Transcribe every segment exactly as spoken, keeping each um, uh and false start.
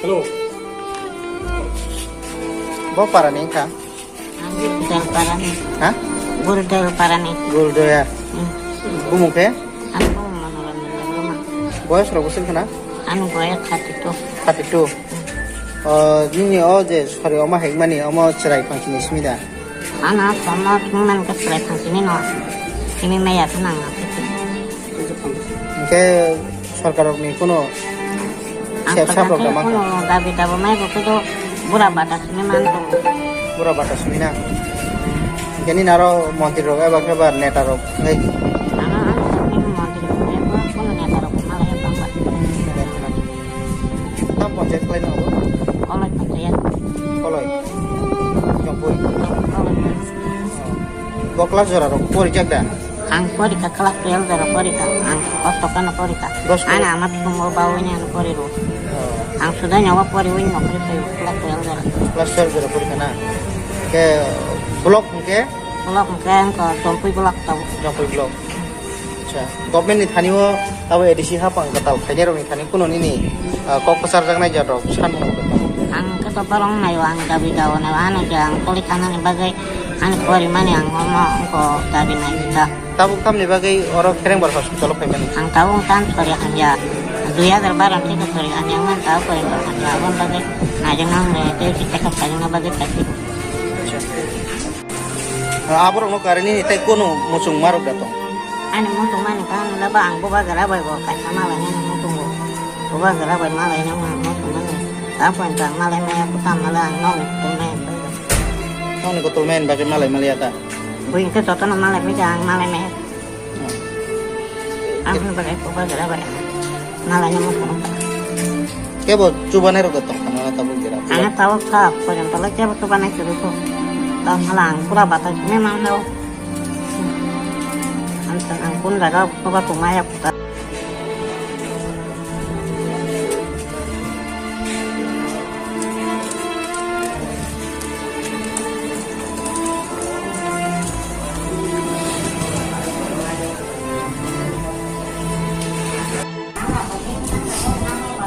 Hello. Bo para ni kha? Gurudel para ni. Ha? Gurudel para ni. Gurudel ya. Hmm. Bumung khe? Ang bumung Manoram ni Roma. Boyos rok bwswk khna? Ani boyos thirty two. Thirty two. O, nini o je sori omo hekmani omo chwrai phansini simi da? Ano, somo thwngmani khe chwrai phansini no. Simi maya phano ang no. Hwnkhe sorkarrokni kuno sep sap rok tamo kha? Ang sorkarni kuno dabi dabo mai bo khe do bura bata simi man tongo. Bura bata simi na? Hwnkhe nini aro montri rok eba khe ba neta rok wngwi? Ano, ano, simi montri rok eba kuno neta rok malai tongba. Tam ponchayat khlai no abo? Koloi ponchayat. Koloi? Jongpui? Koloi. Bo class jora rok porijak da? Ang porikha class twelve jora porikha. Ang kosto kheno porikha. Dos class? Ani ama bisingo bawi ni ano poriru. Oh. Ang sudai nyawa poriwi nokri payu class twelve jora. Class twelve jora porikha na? Ke block hwnkhe? Block hwnkhe ang ko Jongpui block tau. Jongpui block. Acha, government ni thani o abo A D C hapang kwtal khainai rok ni thani kuno nini, ah, kok kwchar jaknai jat rok sanmung bo kwtal. Ang khe to borok nai o, ang dabi dao nai o, ano je ang poli thana ni bagwi ani pori mani ang omo wngkha dabi nai kha. Tabuk tamni bagwi oro Phereng Bar hospital o phaimani? Ang tabuk tam sori hamya, dui hajar baro ni khe sori hamya wngmani tabuk pori hamya aboni bagwi nai jakna wngkha tei kisa kisa khaina bagwi khaisi. Acha. Aborokno karwi nini tei kunu muchung marok da tong? Ani muchung mani kha, nula ba ang bubagra bai bo kaisa malai nani muchungo. Bubagra bai malai nani muchung mani. Tamo ang malai maya kutam mala ang nokni kutum maya. Nokni kutum maya bagwi malai maliya ta? Buini khe jotono malai maya ang malai maya. Ang bagwi bubagra bai. Malai no muchung. Kebo chubanai rok tong khana tabuk jera. Ano tabuk sa, pojon tolo kebo chubanai churu ko. Tamo hala ang pura bata sini mang no. Ang ang kun jaga ko ba ko maya puta.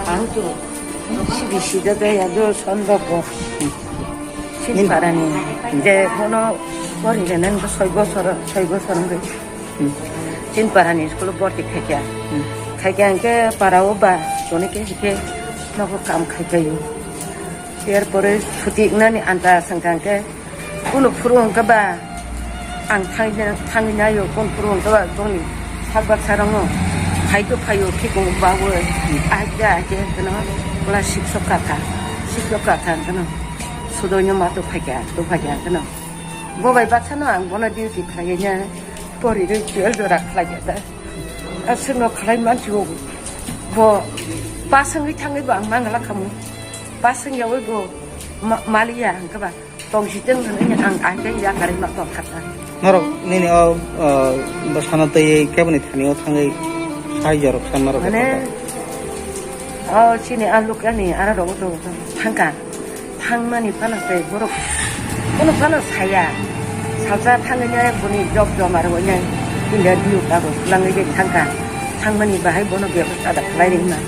Ang to sibi sida da ya do son ba ko. Sin parani je kono pori renen ko soi bosor, soi bosor ngi. Hmm. Chin parani school borti khaikya. Hmm. Khaikya hwnkhe para o ba, choni khe hwnkhe nogo kam khaikhaio. Er pore suti wngnani anta swngkha hwnkhe, kunu phuru hwnkhe ba, ang thangwi, thangwi naio, kunu phuru hwnkhe ba, chongni sak baksa rwngo. Phaito phaio, khikung bawo, hmm, ahikhe ahikhe hwnkhe no, class six o kakha, six o kakha hwnkhe no, sudoino ma tuphaikha, tuphaikha hwnkhe no. Bo bai baksa no ang bono duty khlaiya nya. Pori rwi twelve jora khlai ya da. Aswk no khlai mansi o. Bo pasangwi thangwi bo ang mangala khamu. Pasang yawi bo ma-, maliya ang kaba. Tongsi teng nani ang ai kai ya kari ma tong khata. Norok nini o, o, bwsano twi keboni thani o thangwi sai jorok san norok. Mane, o chini a local ni ara rogo to thangka. Thangmani phano tei borok bono phano saya. Salsa thangwi nai boni job joma rwui nai India diu kago twlangwi de thangka. Thangmani bahai bono bebostha da khlai rwma.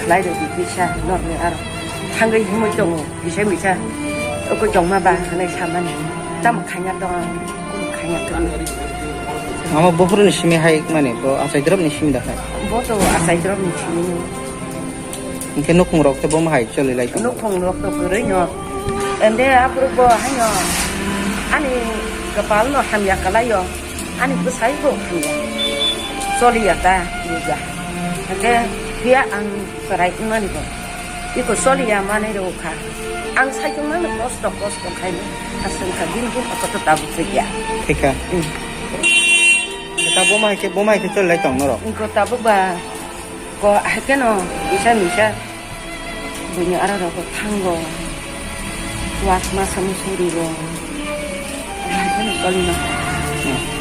Khlai rwdi kisa norni aro. Thangwi himwi tongo kisa misa. Oko jongma ba hwnwi samani. Tamo khanya tong, khanya tong. Mama bohroni simi hai mani bo achai drop ni simi da hai. Bo to achai drop ni simi. Hingke nukhung rok khe bo ma hai choli lai tong? Nukhung rok to kwrwi no. Ende aphuru bo haino ani kwpal no hamya kalai o. Ani bwsai bo hamya. Choli ya ta buja. Hingke phiya ang chwrai wngmani bo. Iko choli ya manwi rw kha. Ang sai tong mano kosto kosto khai no. Aswng kha din din akoto tabuk ya. Thika. Hmm. Tabuk ma hai khe, bo ma hai khe choli lai tong norok? Iko tabuk ba. Ko, haikeno, isa misa, buini aro rogo thango, wak masa musuri ro, haikeno tolino. Hmm.